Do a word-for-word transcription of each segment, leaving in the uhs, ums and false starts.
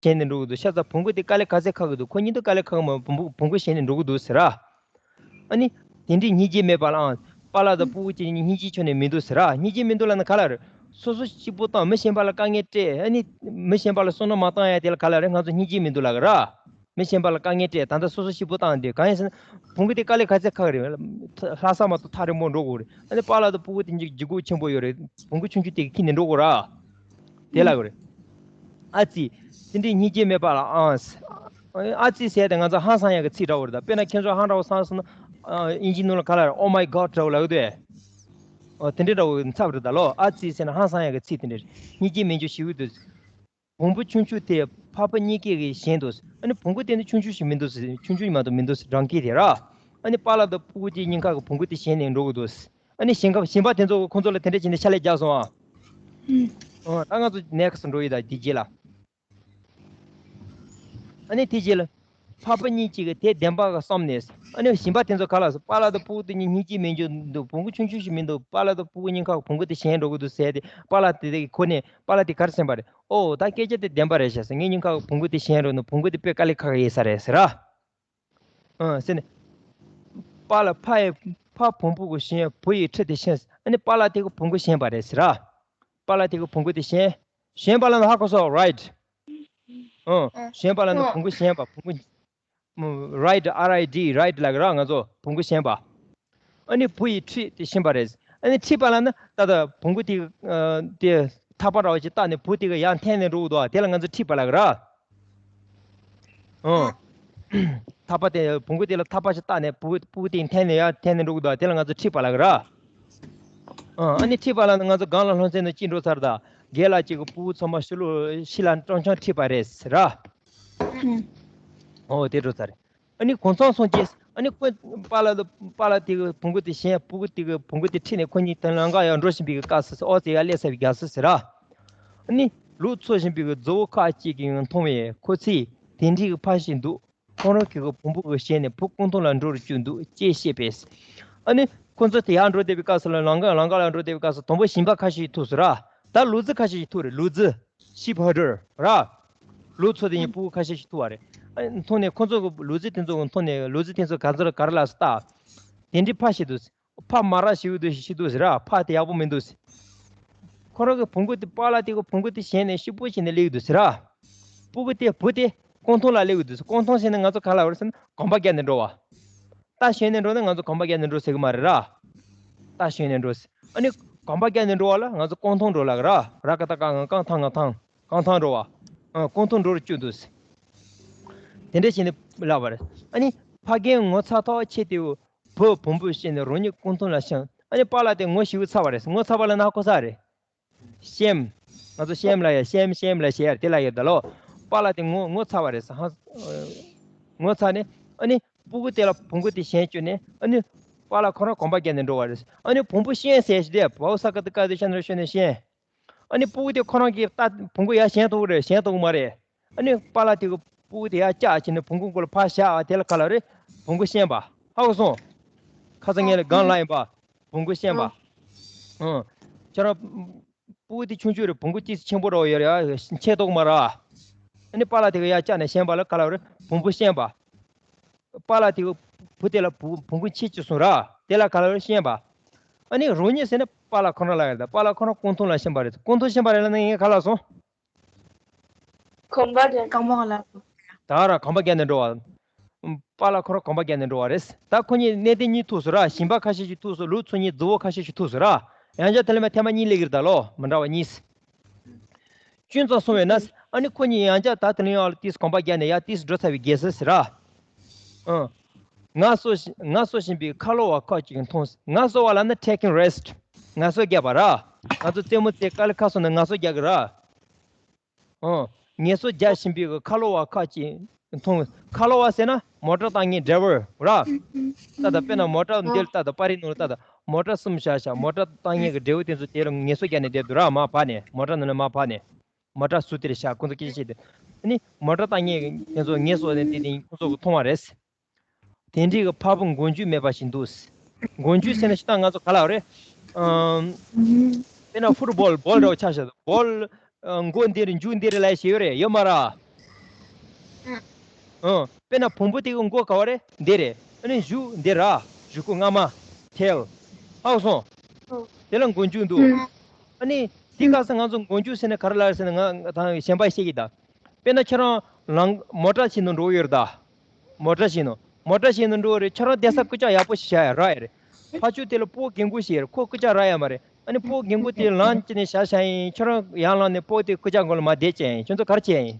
ཞེན་ནས་འགྲོ་གི་འདུག་ཤ་ཚ་བོང་གུ་དེ་དཀའ་ལས་ག་ཚད་ཁག་གི་འདུག་ཁོ་གཉིས་དུ་དཀའ་ལས་ཁག་གི་མ་བོང་གུ་བོང་གུ་ཞེན་ནས་འགྲོ་གི་འདུག་ཟེར་ར། ཨ་ནི། དེ་འདྲའི་སྙིང་རྗེ་མེད་པ་ལའང་། པཱ་ལགས་དང་ཕྲུ་གུ་གཅིག་གཉིས་སྙིང་རྗེ་ཁྱོན་ནས་མི་འདུག་ཟེར་ར། སྙིང་རྗེ་མི་འདུག་ལབ་ན་ག་ལ་རེད། སོ་སོ་སྐྱིད་པོ་བཏང་མི་གཞན་པ་ལ་དཀའ་ངལ་སྤྲད་ཨ་ནི། མི་གཞན་པ་ལ་བསོད་ནམས་མ་བཏང་ཡ་དེ་ལ་ག་ལ་རེད། ང་ཚོ་སྙིང་རྗེ་མི་འདུག་ལབ་གི་ར། མི་གཞན་པ་ལ་དཀའ་ངལ་སྤྲད་ད་ལྟ་སོ་སོ་སྐྱིད་པོ་བཏང་དེ་གང་ཡིན་ཟེར་ན། བོང་གུ་དེ་དཀའ་ལས་ག་ཚད་ཁག་རེད། ལྷག་བསམ་མ་གཏོགས་ཐག་རིང་པོ་འགྲོ་དགོས་རེད། ཨ་ནི་པཱ་ལགས་དང་ཕྲུ་གུ་དེ་གཉིས་ལྗིད་ཁོག་ཆེན་པོ་ཡོད་རེད། བོང་གུ་ཆུང་ཆུང་དེ་གིས་ཁྱེར་ནས་འགྲོ་དགོས་ར། དེ་ལབ་གི་རེད། ཨ་ཙི། དེ་འདྲའི་སྙིང་རྗེ་མེད་པ་ལ་ཨང་། ཨ་ཙི་ཟེར་ཏེ་ང་ཚོ་ཧང་སང་ཡག་གི་ཚིག་འདྲ་བོ་རེད་ད། དཔེར་ན་ཁྱེད་ཚོ་ཧང་འདྲ་བོ་སང་སོང་ན། ཨིན་ཇི་ནང་ལ་ག་ལ་རེད། Oh my God འདྲ་བོ་ལབ་གི་འདུག་ཨོ་དེ་འདྲའི་འདྲ་བོ་ཚབ་རེད་ད་ལོ། ཨ་ཙི་ཟེར་ན་ཧང་སང་ཡག་གི་ཚིག་དེ་འདྲ་རེད། སྙིང་རྗེ་མེད་རྒྱུ་ཞིག་འདུག་བོང་བུ་ཆུང་ཆུང་དེ་ཕ་ཕ་གཉིས་ཀས་ཀྱི་ཞེན་འདུག་ཨ་ནི་བོང་གུ་དེ་ནི་ཆུང་ཆུང་ཞིག་མི་འདུག་ཟེར། ཆུང་ཆུང་མ་གཏོགས་མི་འདུག་ཟེར། སྦྲང་རྒན་དེ་ར། ཨ་ནི་པཱ་ལགས་དང་ཕྲུ་གུ་དེ་གཉིས་ཀ་གི་བོང་གུ་དེ་ཞེན་ནས་འགྲོ་གི་འདུག་ཨ་ནི་ཞིང་ཁམས་ཞིང་པ་དེ་ཚོ་ཁོང་ཚོ་ལ་དེ་འདྲ་བྱས་ནས་ཕྱག་ལས་རྒྱག་སོང་ཨ། ཨོ་ད་ང་ཚོ་ནེག་སི་འགྲོ་ཡི་ད་དེ་རྗེས་ལ། ཨ་ནི་དེ་རྗེས་ལ། ཕ་ཕ་གཉིས་ཀྱིས་དེ་བདེན་པ་ག་བསམ་ནས། ཨ་ནི་ཞིང་པ་དེ་ཚོ་ག་ལ་སོང་། པཱ་ལགས་དང་ཕྲུ་གུ་དེ་གཉིས་སྙིང་རྗེ་མེད་རྒྱུ་འདུག་བོང་གུ་ཆུང་ཆུང་ཞིག་མི་འདུག་པཱ་ལགས་དང་ཕྲུ་གུ་གཉིས་ཀ་བོང་གུ་དེ་ཞེན་འགྲོ་གི་འདུག་ཟེར་ཏེ་པཱ་ལགས་དེ་དེ་གི་ཁོ་ནས་པཱ་ལགས་དེ་ག་རེ་སེམས་པ་རེད། ཨོ་ད་སྐད་ཆ་དེ་བདེན་པ་རེད་ཤག་ཟེར། ངེད་གཉིས་ཀ་བོང་གུ་དེ་ཞེན་འགྲོ་ན་བོང་གུ་དེ་དཔེ་དཀའ་ལས་ཁག་ཡིན་ས་རེད་ཟེར་ར། ཨ་ཟེར་ནས། པཱ་ལགས་ཕ་ཡི་ཕ་བོང་བུ་གུ་ཞེན། བུ་ཡི་ཁྲི་དེ་ཞེན། ཨ་ནི་པཱ་ལགས་དེ་གི་བོང་གུ་ཞེན་པ་རེད་ཟེར་ར། པཱ་ལགས་དེ་གི་བོང་གུ་དེ་ཞེན། ཞེན་པ་ལབ་ན་ཧ་གོ་སོང་། རའིཊ། ཨང་། ཞེན་པ་ལབ་ན་བོང་གུ་ཞེན་པ་བོང་གུ། རའིཊ། ཨར་ཨའི་ཌི་རའིཊ་ལབ་གི་ར་ང་ཚོ་བོང་གུ་ཞེན་པ། ཨ་ནི་བུ་ཡི་ཁྲི་དེ་ཞེན་པ་རེད། ཨ་ནི་ཁྲིད་པ་ལབ་ན་ད་ལྟ་བོང་གུ་དེ་དེ་ཐག་པ་འདྲ་བོ་ཅིག་བཏགས་ནས་བུ་དེ་གི་ཡར་འཐེན་ནས་འགྲོ་གི་འདུག་བ། དེ་ལ་ང་ཚོ་ཁྲིད་པ་ལབ་གི་ར། ཨང་། ཐག་པ་དེ་བོང་གུ་དེ་ལ་ཐག་པ་ཞིག་བཏགས་ནས་བུ་བུ་དེ་འཐེན་ནས་ཡར་འཐེན་ནས་འགྲོ་གི་འདུག་བ། དེ་ལ་ང་ཚོ་ཁྲིད་པ་ལབ་གི་ར། ཨང་། ཨ་ནི་ཁྲིད་པ་ལབ་ན་ང་ཚོ་སྒང་ལ་ལྷུང་བཟེད་ནང་ཅིག་འགྲོ་ཚར་ད། རྒན་ལགས་ཅིག་གི་ཕྲུ་གུ་ཚང་མ་ཕྱི་ལོགས་ཕྱི་ལ་སྤྲང་འཁྱམ་ཁྲིད་པ་རེད་ཟེར་ར། ཨོ་དེ་འགྲོ་ཚར་རེད། ཨ་ནི་གོང་ཚང་སོང་རྗེས་ཨ་ནི་ཁོ་པཱ་ལགས་དང་པཱ་ལགས་དེ་གི་བོང་གུ་དེ་ཞེན། ཕྲུ་གུ་དེ་གི་བོང་གུ་དེ་ཁྲིད་ནས་ཁོ་གཉིས་དེ་ལམ་ཁ་ཡར་འགྲོ་བཞིན་པའི་གི་སྐབས་སུ་ཨོ་ཙི་ཡར་སླེབས་ཚར་བའི་སྐབས་སུ་ཟེར་ར། ཨ་ནི་ལུག་འཚོ་བཞིན་པའི་གི་རྫི་བོ་ཁག་ཅིག་གིས་མཐོང་བས་ཁོ་ཚོས་དེ་འདྲའི་གི་ཕར་ཞིག་འདུག་ཁོང་རང་གི་གི་བོང་བུ་གི་ཞེན་ནས་བུ་སྐུ་མདུན་ལ་འགྲོ་རུ་བཅུག་འདུག་ཅེས་བཤད་པས། ཨ་ནི་ཁོ་ཚོ་དེ་ཡར་འགྲོ་བསྡད་པའི་སྐབས་སུ་ལ་ལམ་ཁ་ལམ་ཁ་ལ་འགྲོ་བསྡད་པའི་སྐབས་སུ་དང་པོ་ཞིང་པ་ཁ་ཤས་ཤིག་ཐུག་སོང་ར། ད་ལུག་རྫི་ཁ་ཤས་ཤིག་ཐུག་རེད། ལུག་རྫི། ཤིབ་ཧར་ཌར་ར། ལུག་འཚོ་དེ་གཉིས་ཕྲུ་གུ་ཁ་ཤས་ཤིག་ཐུག་པ་རེད། ཨ་ནི་མཐོང་ནས་ཁོ་ཚོ་གི་ལུག་རྫི་དེ་ཚོ་གི་མཐོང་ནས་ལུག་རྫི་དེ་ཚོ་ག་ཚོད་ག་རེ་ལབ་སོང་ད། དེ་འདྲའི་ཕར་ཞིག་འདུག་ཕ་མ་ར་ཞིག་འདུག་ཞིག་འདུག་ཟེར་ར། ཕ་དེ་ཡག་པོ་མི་འདུག་ཟེར། ཁོ་རང་གི་བོང་གུ་དེ་པཱ་ལགས་དེ་གི་བོང་གུ་དེ་ཞེན་ནས་ཤུགས་པོ་བྱས་ནས་སླེབས་འདུག་ཟེར་ར། ཕྲུ་གུ་དེ་བུ་དེ་སྐོར་ཐོན་ལ་སླེབས་འདུག་ཟེར། སྐོར་ཐོན་ཟེར་ན་ང་ཚོ་ག་ལབ་རེད་ཟེར་ན་གོམ་པ་རྒྱག་ནས་འགྲོ་བ། རྟ་ཞོན་ནས་འགྲོ་ན་ང་ཚོ་གོམ་པ་རྒྱག་ནས་འགྲོ་ཟེར་གི་མ་རེད་ར། རྟ་ཞོན་ནས་འགྲོ་ཟེར། ཨ་ནི་གོམ་པ་རྒྱག་ནས་འགྲོ་བ་ལ་ང་ཚོ་སྐོར་ཐོན་འགྲོ་ལབ་གི་ར། ར་ཀ་ཏ་ཀ་ང་རྐང་ཐང་ང་ཐང་། རྐང་ཐང་འགྲོ་བ། ཨ་སྐོར་ཐོན་འགྲོ་རུ་བཅུག་འདུག་ཟེར། དེ་འདྲ་བྱས་ནས་ལབ་པ་རེད། ཨ་ནི་ཕ་རྒན་ངོ་ཚ་ཐག་ཆད་དེ། བུ་བོང་བུ་བཤས་ནས་རང་ཉིད་སྐོར་ཐོན་ལ་ཕྱིན། ཨ་ནི་པཱ་ལགས་དེ་ངོ་ཞེ་པོ་ཚ་བ་རེད། ངོ་ཚ་བ་ལབ་ན་ཧ་གོ་ས་རེད། ཤེམ། ང་ཚོ་ཤེམ་ལབ་ཡ། ཤེམ་ཤེམ་ལབ་བཤད་ཡ་དེ་ལབ་ཡོད་ད་ལོ། པཱ་ལགས་དེ་ངོ་ངོ་ཚ་བ་རེད་ཧ། ངོ་ཚ་ནས་ཨ་ནི་ཕྲུ་གུ་དེ་ལ་བོང་གུ་དེ་ཞེན་བཅུག་ནས་ཨ་ནི་པཱ་ལགས་ཁོ་རང་གོམ་པ་རྒྱག་ནས་འགྲོ་བ་རེད། ཨ་ནི་བོང་བུ་ཤེན་ཟེར་ཞིག་དེ་བའོ་ས་ཀ་ཏི་ཀ་དེ་ཤ་ནོར་ཤོད་ནས་ཤེན། ཨ་ནི་ཕྲུ་གུ་དེ་ཁོ་རང་གིས་ད་བོང་གུ་ཡར་ཞེན་ཐུབ་ཀྱི་རེད། ཞེན་ཐུབ་ཀྱི་མ་རེད། ཨ་ནི་པཱ་ལགས་དེ་གི་ཕྲུ་གུ་དེ་ཡར་བཀྱགས་བྱས་ནས་བོང་གུ་མགོ་ལ་ཕར་བཞག་དེ་ལ་ག་ལབ་རེད། བོང་གུ་ཤེན་པ། ཧ་གོ་སོང་། ཁ་སང་ངས་ལ་སྒང་ལ་ཡིན་པ། བོང་གུ་ཤེན་པ། ཨང་། ཁྱོད་རང་ཕྲུ་གུ་དེ་ཆུང་ཆུང་རེད། བོང་གུ་ཅིག་ཆེན་པོ་འདྲ་བོ་ཡོད་རེད། ཨ་ཆེ་ཏོག་མ་ར། ཨ་ནི་པཱ་ལགས་དེ་གི་ཡར་བཀྱགས་ནས་ཤེན་པ་ལ་ག་ལབ་རེད། བོང་བུ་ཤེན་པ། པཱ་ལགས་དེ་གི་བུ་དེ་ལ་བུ་བོང་གུ་ཆེ་ཅིག་སོང་ར། དེ་ལ་ག་ལབ་རེད། ཤེན་པ། ཨ་ནི་རང་ཉིད་ཟེར་ན་པཱ་ལགས་ཁོ་རང་ལ་ཡོད་ད། པཱ་ལགས་ཁོ་རང་སྐོར་ཐོན་ལ་ཕྱིན་པ་རེད། སྐོར་ཐོན་ཕྱིན་པ་རེད་ལབ་ན་ངས་ག་ལབ་སོང་། གོམ་པ་རྒྱག་གོམ་པ་ལ། ད་ར་གོམ་པ་རྒྱག་ནས་འགྲོ་བ། པཱ་ལགས་ཁོ་རང་གོམ་པ་རྒྱག་ནས་འགྲོ་བ་རེད། ད་ཁོ་གཉིས་གནས་བརྟན་གཉིས་ཐུག་སོང་ར། ཞིང་པ་ཁ་ཤས་ཤིག་ཐུག་སོང་། ལུག་འཚོ་མཁན་རྫི་བོ་ཁ་ཤས་ཤིག་ཐུག་སོང་ར། ཡང་བསྐྱར་དེ་ལ་མ་ཐེངས་མ་གཉིས་སླེབས་ཀྱི་རེད་ད་ལོ། མི་འདྲ་བ་གཉིས། ཅུང་ཙམ་སོང་བས་ན་ཨ་ནི་ཁོ་གཉིས་ཡང་བསྐྱར་ད་དེ་ལ་ཡང་ཏིས་གོམ་པ་རྒྱག་ནས་ཡར་ཏིས་འགྲོ་ཚར་བའི་རྗེས་སུ་ཟེར་ར། ཨང་། ངལ་གསོ་ཞིང་ངལ་གསོ་བཞིན་པའི་ཁ་ལོ་བ་ཁག་ཅིག་མཐོང་། ངལ་གསོ་བ་ལབ་ན་taking rest། ངལ་གསོ་རྒྱག་པ་ར། ང་ཚོ་རྩེད་མོ་རྩེ་དཀའ་ལས་ཁག་སོང་ན་ངལ་གསོ་རྒྱག་གི་ར། ཨང་། ངལ་གསོ་རྒྱག་བཞིན་པའི་ཁ་ལོ་བ་ཁག་ཅིག་མཐོང་། ཁ་ལོ་བ་ཟེར་ན་མོ་ཊ་བཏང་མཁན་ཌ་རའི་ཝར་ར། ད་ལྟ་དཔེར་ན་མོ་ཊ་འདིར་ད་ལྟ་པར་རིས་ནང་ལ་ད་ལྟ་མོ་ཊ་གསུམ་བཞག་བཞག་མོ་ཊ་བཏང་མཁན་གྱི་ཌ་རའི་ཝར་དེ་ཚོ་དེ་ལ་ངལ་གསོ་རྒྱག་ནས་བསྡད་འདུག་ར། མར་བབས་ནས་མོ་ཊ་ནང་ལ་མར་བབས་ནས། མོ་ཊ་ཟུར་དེར་བཞག་ཁོང་ཚོ་སྐད་ཆ་བཤད་དེ། ཨ་ནི་མོ་ཊ་བཏང་མཁན་དེ་ཚོ་ངལ་གསོ་ནས་དེ་དེ་ཁོང་ཚོ་གི་མཐོང་བ་རེད། དེ་འདྲའི་གི་ཕ་བུ་མགོ་མཇུག་མེད་པ་ཞིག་འདུག་མགོ་མཇུག་ཟེར་ན་ཤི་ཏང་ང་ཚོ་ག་ལབ་རེད། ཨམ། དཔེར་ན་ཕུཊ་བོལ་བོལ་འདྲ་བོ་ཆ་བཞག་བོལ། ཨ་མགོ་འདིར་མཇུག་འདིར་ལབ་ཞིག་ཡོད་རེད། ཡོད་མ་རེད། ཨང་། དཔེར་ན་བོང་བུ་དེ་གི་མགོ་ག་བ་རེད། འདི་རེད། ཨ་ནི་གཞུ་འདི་ར། གཞུ་གུ་རྔ་མ། ཐེལ། ཧ་གོ་སོང་། དེ་ལ་མགོ་མཇུག་འདུག་ཨ་ནི་དེ་སྐབས་སུ་ང་ཚོ་མགོ་མཇུག་ཟེར་ན་ག་རེ་ལབ་ཟེར་ན། ང་ད་གཞན་པ་བཤད་ཀྱི་ད། དཔེར་ན་ཁྱོད་རང་ལམ་མོ་ཊ་བྱས་ནས་འགྲོ་གི་ཡོད་རེད་ད། མོ་ཊ་བྱས་ནས་མོ་ཊ་བྱས་ནས་འགྲོ་གི་རེད། ཁྱོད་རང་བསྡད་ས་སྐུ་ལྕགས་ཡག་པོ་ཞིག་བཞག་ཡ་རག་ཡ་རེད། ཕར་ཕྱོགས་དེ་ལ་སྤོ་རྒན་རྒོན་ཞིག་ཡོད་རེད། ཁོ་སྐུ་ལྕགས་རག་ཡ་མ་རེད། ཨ་ནི་སྤོ་རྒན་རྒོན་དེ་ལངས་བྱས་ནས་བཞག་བཞག་ཡིན། ཁྱོད་རང་ཡར་ལངས་ནས་སྤོ་དེ་སྐུ་ལྕགས་མགོ་ལ་མར་བསྡད་བྱས་ཡིན། ཁྱོད་ཚོ་ག་རེ་བྱས་ཡིན།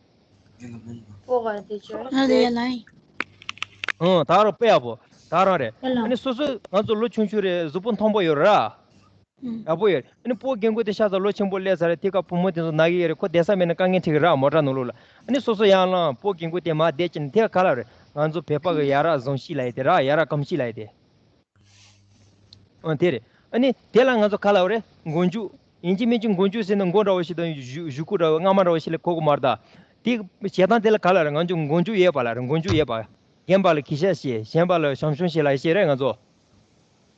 སྤོ་ག་རེ་བསྡད་བྱས། ང་ལ་ཡ་ལ་ཡིན། ཨང་། ད་རང་དཔེ་ཡག་པོ་ད་རང་རེད། ཡ་ལ། ཨ་ནི་སོ་སོ་ང་ཚོ་ལོ་ཆུང་ཆུང་རེད། གཟུགས་པོ་མཐོན་པོ་ཡོད་ར། ཡག་པོ་ཡོད། ཨ་ནི་སྤོ་རྒན་རྒོན་དེ་ཤ་ཚ་ལོ་ཆེན་པོ་སླེབས་ཚར་རེད། དེ་ག་བུ་མོ་དེ་ཚོ་ན་གི་ཡོད་རེད། ཁོ་བསྡད་ས་མེད་ན་དཀའ་ངལ་འཕྲད་གི་ར། མོ་ཊ་ནང་ལོགས་ལ། ཨ་ནི་སོ་སོ་ཡར་ལངས། སྤོ་རྒན་རྒོན་དེ་མར་བསྡད་ཀྱིན་དེ་ག་ག་ལ་རེད། ང་ཚོ་བོད་པ་གི་ཡ་རབས་གཟུངས་གཞི་ལབ་ཡ་དེ་ར། ཡ་རབས་གོམས་གཤིས་ལབ་ཡ་དེ། ཨ་དེ་རེད། ཨ་ནི་དེ་ལ་ང་ཚོ་ག་ལབ་རེད། མགོ་མཇུག་ཡིན་གཅིག་མིན་གཅིག་མགོ་མཇུག་ཟེར་ན་མགོ་འདྲ་བོ་ཞིག་དང་གཞུ་གཞུ་གུ་འདྲ་བོ་རྔ་མ་འདྲ་བོ་ཞིག་ལ་གོ་གི་མ་རེད་ད། དེ་བྱེད་སྟངས་དེ་ལ་ག་ལབ་རེད། ང་ཚོ་མགོ་མཇུག་ཡོད་པ་ལབ་རེད། མགོ་མཇུག་ཡོད་པ། རྒན་པ་ལ་གུས་ཞབས་བྱེད། གཞོན་པ་ལ་བྱམས་སྐྱོང་བྱེད་ལབ་ཡ་ཞིག་རེད་ང་ཚོ།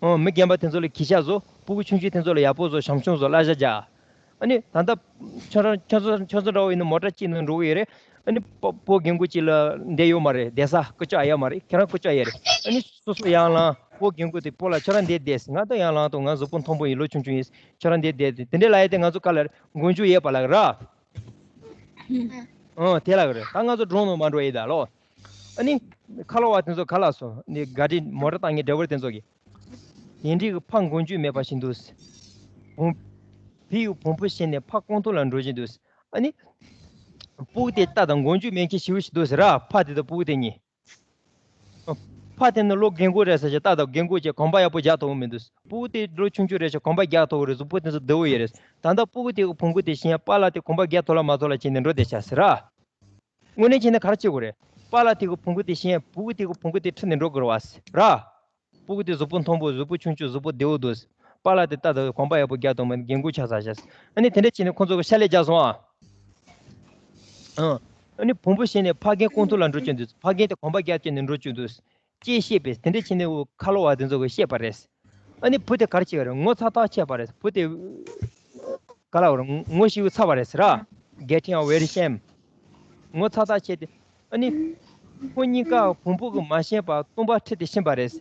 ཨོ། མི་རྒན་པ་དེ་ཚོ་ལ་གུས་ཞབས་བཟོ། སྤུ་གུ་ཆུང་ཆུང་དེ་ཚོ་ལ་ཡག་པོ་བཟོ། བྱམས་སྐྱོང་བཟོ། བསླབ་བྱ་རྒྱག་ཨ་ནི་ད་ལྟ་ཁྱོད་རང་ཁྱོད་ཚོ་ཁྱོད་ཚོ་འདྲ་བོ་ཡིན་ན་མོ་ཊ་གཅིག་ནང་འགྲོ་གི་ཡོད་རེད། ཨ་ནི་སྤོ་སྤོ་རྒན་རྒོན་གཅིག་ལ་འདི་ཡོད་མ་རེད། བསྡད་ས་སྐུ་ལྕགས་ཡོད་མ་རེད། ཁྱེད་རང་སྐུ་ལྕགས་ཡོད་རེད། ཨ་ནི་སོ་སོ་ཡར་ལངས། སྤོ་རྒན་རྒོན་དེ་སྤོ་ལ་ཁྱོད་རང་འདིར་བསྡད། ང་ད་ཡར་ལངས་དང་། ང་གཟུགས་པོ་མཐོན་པོ་ཡིན། ལོ་ཆུང་ཆུང་ཡིན། ཁྱོད་རང་འདིར་བསྡད། དེ་འདྲ་ལབ་ཡ་དེ་ང་ཚོ་ག་ལབ་རེད། མགོ་མཇུག་ཡོད་པ་ལབ་ར། ཨོ། དེ་ལབ་རེད། ད་ང་ཚོ་གྲོང་ནང་མ་འགྲོ་ཡི་ད་ལོ། ཨ་ནི་ཁ་ལོ་བ་དེ་ཚོ་ག་ལབ་སོང་། ནི་ག་རེ་མོ་ཊ་བཏང་མཁན་ཌ་རའི་ཝར་དེ་ཚོ་གིས། དེ་འདྲའི་གི་ཕ་མགོ་མཇུག་མེད་པ་ཞིག་འདུག་བོང་བུ་ཡིས་བོང་བུ་ཞེད་ནས་ཕ་རྐང་ཐུག་ལ་འགྲོ་བཞིན་འདུག་ཨ་ནི་སྤུ་གུ་དེ་རྟ་དང་མགོ་མཇུག་མེད་མཁན་ཞེ་པོ་ཞིག་འདུག་ཟེར་ར། ཕ་དེ་དང་སྤུ་གུ་དེ་གཉིས། ཕ་དེ་ནི་ལོ་རྒན་རྒོན་རེད་ཟེར་བྱས། རྟ་དང་རྒན་རྒོན་བྱས་གོམ་པ་ཡག་པོ་རྒྱག་ཐུབ་ཀྱི་མི་འདུག་སྤུ་གུ་དེ་ལོ་ཆུང་ཆུང་རེད་ཟེར་གོམ་པ་རྒྱག་ཐུབ་ཀྱི་རེད། གཟུགས་པོ་དེ་ཚོ་བདེ་བོ་ཡོད་རེད། ད་ལྟ་སྤུ་གུ་དེ་གི་བོང་བུ་དེ་ཞེད་ཡ། པཱ་ལགས་དེ་གོམ་པ་རྒྱག་ཐུབ་ལ་མ་ཐུབ་ལ་བྱས་ནས་འགྲོ་བསྡད་ཤག་ཟེར་ར། དངོས་གནས་བྱས་ན་ག་རེ་བྱེད་དགོས་རེད། པཱ་ལགས་དེ་གི་བོང་བུ་དེ་ཞེད་ཡ། སྤུ་གུ་དེ་གི་བོང་བུ་དེ་ཁྲིད་ནས་འགྲོ་དགོས་རེད་བ་ཟེར་ར། སྤུ་གུ་དེ་གཟུགས་པོ་མཐོན་པོ། གཟུགས་པོ་ཆུང་ཆུང་། གཟུགས་པོ་བདེ་བོ་འདུག་པཱ་ལགས་དེ་རྟ་དང་གོམ་པ་ཡག་པོ་རྒྱག་ཐུབ་མ། རྒན་རྒོན་ཆགས་ཚར་ཤག་ཨ་ནི་དེ་འདྲ་བྱས་ནས་ཁོང་ཚོ་གི་ཤ་ལས་རྒྱག་སོང་ཨ། ཨང་། ཨ་ནི་བོང་བུ་ཞེད་ནས་ཕ་རྒན་རྐང་ཐུག་ལ་འགྲོ་བཅུག་འདུག་ཕ་རྒན་དེ་གོམ་པ་རྒྱག་བཅུག་ནས་འགྲོ་བཅུག་འདུག་ཅེས་བཤད་པས། དེ་འདྲ་བྱས་ནས་ཁ་ལོ་བ་དེ་ཚོ་གིས་བཤད་པ་རེད། ཨ་ནི་བུ་དེ་ག་རེ་བྱེད་པ་རེད། ངོ་ཚ་ཐག་ཆད་པ་རེད། བུ་དེ་ག་ལབ་རེད། ངོ་ཤེས་ཚར་བ་རེད་ཟེར་ར། Getting over shame. ངོ་ཚ་ཐག་ཆད་དེ། ཨ་ནི་ཁོ་གཉིས་ཀ་བོང་བུ་གིས་མ་ཞེད་པར་སྟོང་པ་ཁྲིད་དེ་ཕྱིན་པ་རེད།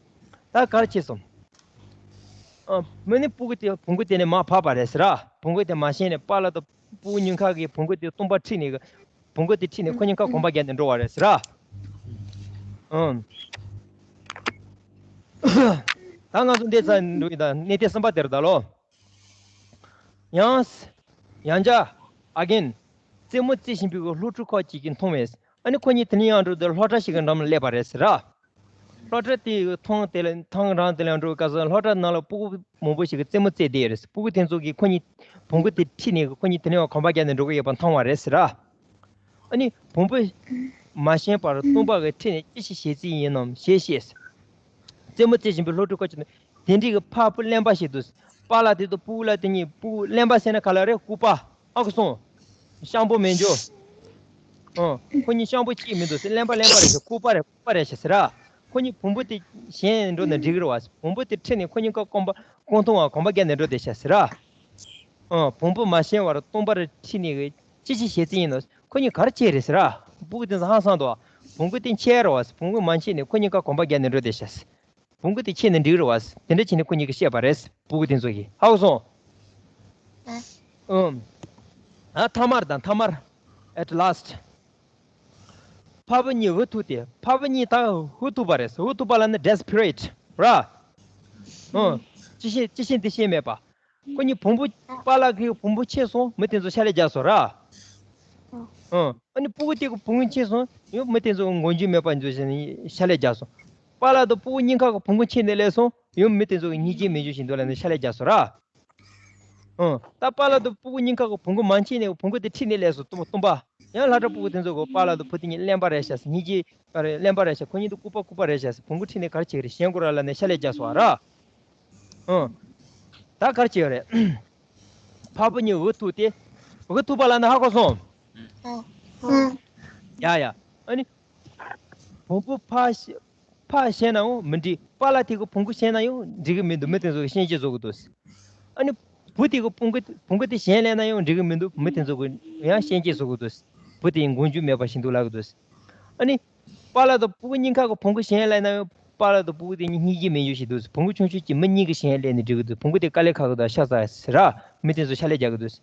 ད་ག་རེ་བྱས་སོང་། ཨ། མི་ནི་སྤུ་གུ་དེ་བོང་བུ་དེ་ནས་མར་བབས་པ་རེད་ཟེར་ར། བོང་བུ་དེ་མ་ཞེད་ནས། པཱ་ལགས་དང་སྤུ་གུ་གཉིས་ཀ་གིས་བོང་བུ་དེ་སྟོང་པ་ཁྲིད་ནས། བོང་བུ་དེ་ཁྲིད་ནས་ཁོ་གཉིས་ཀ་གོམ་པ་རྒྱག་ནས་འགྲོ་བ་རེད་ཟེར་ར། ཨང་། ད་ང་ཚོ་འདི་ཚར་འགྲོ་གི། ད་གནད་དོན་གསུམ་པ་དེ་རེད་ད་ལོ། ཡང་། ཡང་བསྐྱར། Again. རྩེད་མོ་རྩེ་བཞིན་པའི་སློབ་ཕྲུག་ཁག་ཅིག་གིས་མཐོང་བས། ཨ་ནི་ཁོ་གཉིས་དེ་ནས་ཡར་འགྲོ་དུས་སློབ་གྲྭ་ཞིག་གི་འགྲམ་ལ་སླེབས་པ་རེད་ཟེར་ར། སློབ་གྲྭ་དེའི་ཐང་དེ་ལ། ཐང་རང་དེ་ལ་འགྲོ་བའི་སྐབས་སུ་སློབ་གྲྭ་ནང་ལ་སྤུ་གུ་མང་པོ་ཞིག་གིས་རྩེད་མོ་རྩེས་བསྡད་ཡོད་རེད། སྤུ་གུ་དེ་ཚོ་གིས་ཁོ་གཉིས་བོང་བུ་དེ་ཁྲིད་ནས་ཁོ་གཉིས་དེ་ནས་ཡར་གོམ་པ་རྒྱག་ནས་འགྲོ་གི་ཡོད་པ་མཐོང་བ་རེད་ཟེར་ར། ཨ་ནི་བོང་བུ་མ་ཞེད་པར་སྟོང་པ་གིས་ཁྲིད་ནས་ཅི་ཞིག་བྱེད་རྩིས་ཡིན་ནམ་ཞེས་བཤད། རྩེད་མོ་རྩེ་བཞིན་པའི་སློབ་ཕྲུག་ཁག་ཅིག་ནི། དེ་འདྲའི་གི་ཕ་བུ་གླེན་པ་ཞིག་འདུག་པཱ་ལགས་དེ་དང་སྤུ་གུ་ལགས་དེ་གཉིས། སྤུ་གུ་གླེན་པ་ཟེར་ན་ག་ལབ་རེད། ལྐུགས་པ། ཧ་གོ་སོང་། ཤམ་པོ་མེད་འཇོ། ཨང་། ཁོ་གཉིས་ཤམ་པོ་གཅིག་མི་འདུག་ཟེར། གླེན་པ་གླེན་པ་རེད་ཟེར། ལྐུགས་པ་རེད། ལྐུགས་པ་རེད་ཟེར་ར། ཁོ་གཉིས་བོང་བུ་དེ་ཞེད་འགྲོ་ན་འགྲིག་གི་རེད་བ། བོང་བུ་དེ་ཁྲིད་ནས་ཁོ་གཉིས་ཀ་གོམ་པ། རྐང་ཐུག་བ་གོམ་པ་རྒྱག་ནས་འགྲོ་བསྡད་ཤག་ཟེར་ར། ཨང་། བོང་བུ་མ་ཞེད་པར་སྟོང་པར་ཁྲིད་ནས་ཅི་ཞིག་བྱེད་རྩིས་ཡིན་ནམ། ཁོ་གཉིས་ག་རེ་བྱས་རེད་ཟེར་ར། སྤུ་གུ་དེ་ཚོ་ཧང་སངས་འདུག་བ། བོང་བུ་དེ་ཁྲིད་རེད་བ། བོང་བུ་མ་ཁྲིད་ནས་ཁོ་གཉིས་ཀ་གོམ་པ་རྒྱག་ནས་འགྲོ་བསྡད་ཤག་བོང་བུ་དེ་ཁྲིད་ན་འགྲིག་རེད་བ། དེ་འདྲ་བྱས་ནས་ཁོ་གཉིས་ཀྱིས་བཤད་པ་རེད། སྤུ་གུ་དེ་ཚོ་གིས། ཧ་གོ་སོང་། ཨ། ཨང་། ཨ། ཐ་མར་དང་། ཐ་མར། At last. ཕ་བུ་གཉིས་འུ་ཐུག་སྟེ། ཕ་བུ་གཉིས་ད་འུ་ཐུག་པ་རེད། འུ་ཐུག་པ་ལབ་ན་desperate ར། ཨང་། ཅི་བྱེད་ཅི་བྱེད་འདི་བྱེད་མེད་པ། ཁོ་གཉིས་བོང་བུ། པཱ་ལགས་ཀྱིས་བོང་བུ་ཁྲིད་སོང་། མི་དེ་ཚོ་ཤ་ལས་རྒྱག་སོང་ར། ཨང་། ཨ་ནི་སྤུ་གུ་དེ་གིས་བོང་བུ་ཁྲིད་སོང་། ཡང་མི་དེ་ཚོ་མགོ་མཇུག་མེད་པ་འཇུ་བྱས་ནས་ཤ་ལས་རྒྱག་སོང་། པཱ་ལགས་དང་སྤུ་གུ་གཉིས་ཀ་གིས་བོང་བུ་ཁྲིད་ནས་སླེབས་སོང་། ཡང་མི་དེ་ཚོ་གིས་སྙིང་རྗེ་མི་འཇུ་བཞིན་འདུག་ལབ་ནས་ཤ་ལས་རྒྱག་སོང་ར། ཨང་། ད་པཱ་ལགས་དང་སྤུ་གུ་གཉིས་ཀ་གིས་བོང་བུ་མ་ཁྲིད་ནས་བོང་བུ་དེ་ཁྲིད་ནས་སླེབས་སོང་། སྟོང་པ། སྟོང་པ། ཡང་སློབ་གྲྭ་སྤུ་གུ་དེ་ཚོ་གིས་པཱ་ལགས་དང་བུ་དེ་གཉིས་གླེན་པ་རེད་ཤག་ཟེར། སྙིང་རྗེ་ག་རེ། གླེན་པ་རེད་ཤག་ཁོ་གཉིས་དེ་ལྐུགས་པ་ལྐུགས་པ་རེད་ཤག་ཟེར། བོང་བུ་ཁྲིད་ནས་ག་རེ་བྱེད་ཀྱི་རེད། ཞེད་དགོས་ར་ལབ་ནས་ཤ་ལས་རྒྱག་སོང་བ་ར། ཨང་། ད་ག་རེ་བྱེད་ཀྱི་རེད། ཕ་བུ་གཉིས་འུ་ཐུག་སྟེ། འུ་ཐུག་པ་ལབ་ན་ཧ་གོ་སོང་། ཨང་། ཡ་ཡ། ཨ་ནི། བོང་བུ་ཕ་ཕ་ཞེད་ནའང་མི་འགྲིག་པཱ་ལགས་དེ་གིས་བོང་བུ་ཁྲིད་ནའང་འགྲིག་གི་མི་འདུག་མི་དེ་ཚོ་གིས་གཤིན་རྗེ་བཟོ་གི་འདུག་ཨ་ནི། བུ་དེ་གིས་བོང་བུ་བོང་བུ་དེ་གཞན་ལེན་ནའང་འགྲིག་གི་མི་འདུག་མི་དེ་ཚོ་གིས་ཡང་གཤིན་རྗེ་བཟོ་གི་འདུག་བུ་དེ་མགོ་མཇུག་མེད་པ་ཞིག་འདུག་ལབ་གི་འདུག་ཨ་ནི། པཱ་ལགས་དང་ཕྲུ་གུ་གཉིས་ཀ་གི་བོང་གུ་གཞན་སླེབས་ན་ཡང་པཱ་ལགས་དང་ཕྲུ་གུ་དེ་གཉིས་སྙིང་རྗེ་མེད་རྒྱུ་ཞིག་འདུག་བོང་གུ་ཆུང་ཆུང་གཅིག་མི་གཉིས་ཀྱི་གཞན་སླེབས་ནས་འགྲིག་གི་འདུག་བོང་གུ་དེ་དཀའ་ལས་ཁག་གི་འདུག་ཤ་ཟ་ཟེར་ར། མི་དེ་ཚོ་ཤ་ལས་རྒྱག་གི་འདུག་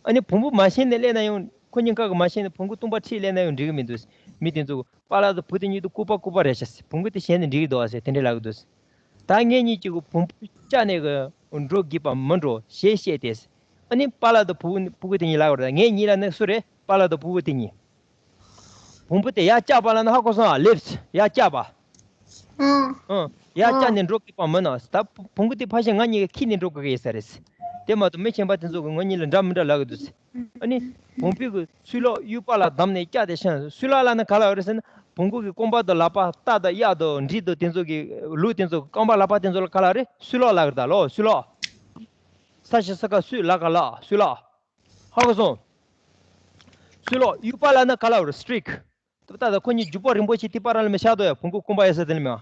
ཨ་ནི་བོང་བུ་མ་ཞེན་ནས་སླེབས་ན་ཡང་ཁོ་གཉིས་ཀ་གི་མ་ཞེན་ནས་བོང་གུ་སྟོང་པ་ཁྲིད་སླེབས་ན་ཡང་འགྲིག་གི་མི་འདུག་མི་དེ་ཚོ་པཱ་ལགས་དང་བུ་དེ་གཉིས་དུ་ལྐུགས་པ་ལྐུགས་པ་རེད་ཤག་བོང་གུ་དེ་ཞེན་ནས་འགྲིག་གི་འདུག་ཨ་ཟེར་དེ་འདྲས་ལབ་གི་འདུག་ད་ངེད་གཉིས་ཀྱི་བོང་བུ་བཅག་ནས་གི་འགྲོ་དགོས་པ་མི་འགྲོ་ཞེས་བཤད་དེ། ཨ་ནི་པཱ་ལགས་དང་བུ་བུ་གུ་དེ་གཉིས་ལབ་པ་རེད། ངེད་གཉིས་ལ་ནི་སུ་རེད། པཱ་ལགས་དང་བུ་བུ་དེ་གཉིས། བོང་བུ་དེ་ཡར་བཀྱག་པ་ལབ་ན་ཧ་གོ་སོང་ཨ། ལེབས་ཡར་བཀྱག་པ། ཨང་། ཡར་བཀྱག་ནས་འགྲོ་དགོས་པ་མིན་ནམ། ད་བོང་བུ་དེ་ཕལ་ཆེར་ང་གཉིས་ཀྱིས་ཁྱེར་ནས་འགྲོ་དགོས་ཀྱི་ཡོད་ས་རེད། དེ་མ་གཏོགས་མི་གཞན་པ་དེ་ཚོ་གིས་ང་གཉིས་ལ་འདྲ་མི་འདྲ་ལབ་ཀྱི་འདུག་ཨ་ནི་བོང་བུ་གི་སུས་ལོག་གཡུག་པ་ལ་བསྡམས་ནས་བཀྱག་དེ་ཤང་། སུས་ལོག་ལབ་ན་ག་ལབ་རེད་ཟེར་ན། བོང་གུ་གི་རྐང་པ་དང་ལག་པ། རྟ་དང་གཡག་དང་འབྲི་དང་དེ་ཚོ་གི་ལུག་དེ་ཚོ་རྐང་པ་ལག་པ་དེ་ཚོ་ལ་ག་ལབ་རེད། སུས་ལོག་ལབ་ཀྱི་རེད་ད་ལོ། སུས་ལོག་ས་ཞིག་ས་ཀ་སུས་ལ་ག་ལ་སུས་ལོག་ཧ་གོ་སོང་། སུས་ལོག་གཡུག་པ་ལབ་ན་ག་ལབ་རེད། སི་ཊིག་ད་ལྟ་ཁོ་གཉིས་རྒྱུག་པ་རིང་པོ་ཞིག་དེ་པར་ལ་མི་ཤར་དོ་ཡ། བོང་གུ་རྐང་པ་ཡོད་ས་དེ་ལ་མེད།